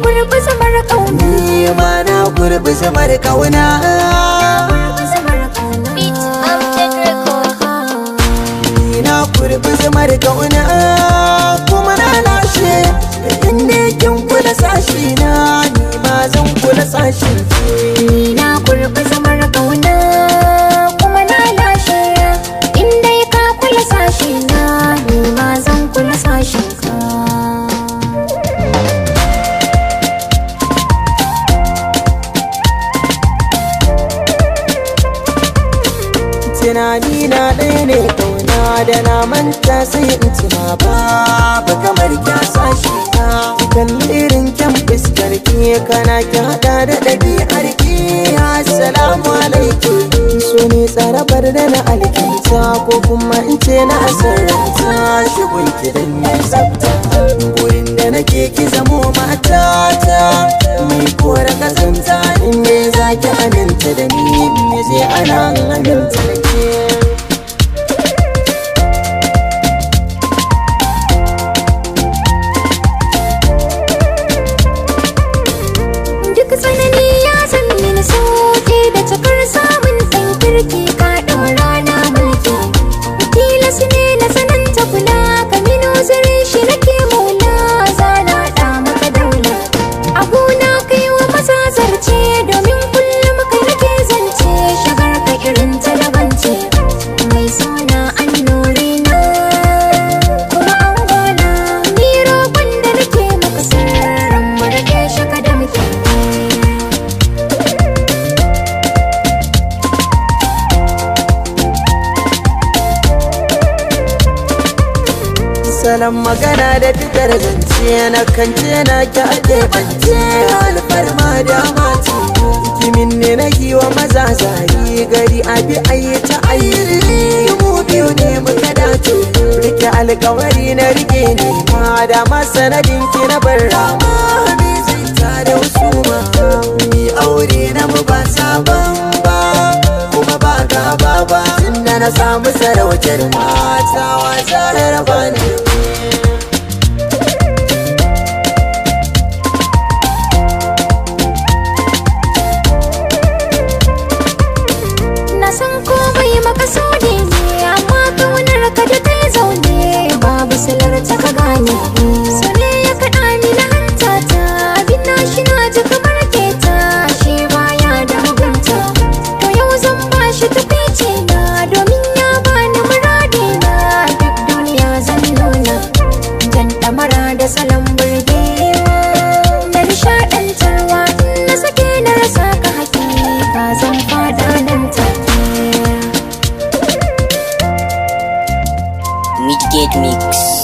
Kurbi zamar ƙauna. Ni ma na kurbi zamar kauna. Kurbi zamar ƙauna. Beat Amjad Record. Ni na kurbi zamar kauna kuma na lashe. Inda kin kula sashi na, ni ma zan kula sashin ki. Ni na kurbi zamar ƙauna kuma na lashe. In dai ka kula sashi na, ni ma zan kula sashin ka. Tunani na ɗaya ne kauna da na manta sai in tuna babu kamar kya sashi na. Kalli irin kyan fuskar ki, kana ki hada da ɗabi'ar ki. Assalamu alaikum. So ne tsarabar da na alkinta ko kuma in ce na asaranta. Shigun ki dan ya tsafta. Gurin da nake ki zamo matata mai kora kazanta. In me za ki aminta da ni, me zai ana aminta da ke? Duk tsanani ya san mini sauki da cikar samun ɗan kirki, ka ɗaura na mulki. Tilas ne na sananta kula ka mino zirin shi nake maula, zana ɗa maka daula. A gona kai wa maza zarce, domin kullum kai nake zance, shigar ka irin ta daban ce. Mai suna annuri na kuma an gona, ni roƙon da nake maka sirrin mu rage shi ka damke. Salon magana da fitar zance na kance na ki ake bance, alfarma da mati kimin ne na giwa maza zari gari abi ayi ta ayi, mu biyu ne muka dace, rike alkawari na rike ne ma da masanadin ki na bar rama mi zai ta da husuma, mi aure na mu ba sabon ba kuma ba gaba ba, tunda na samu sarautar mata wasa raba ne. Na san komai makasudi ne, amma kaunar ka da ta zaune babu silar ta ka gane. So ne ya kaɗa ni na hanta ta, abin na shi na ji kamar keta, shi baya da mugunta. To yau zan ba shi tukwici na, domin ya bani muradi na, duk duniya zan nuna. Jan ɗamara da salon burgewa da nishaɗantarwa, in na sake na rasa ka hakika zan fada nan take. Midgate Mix.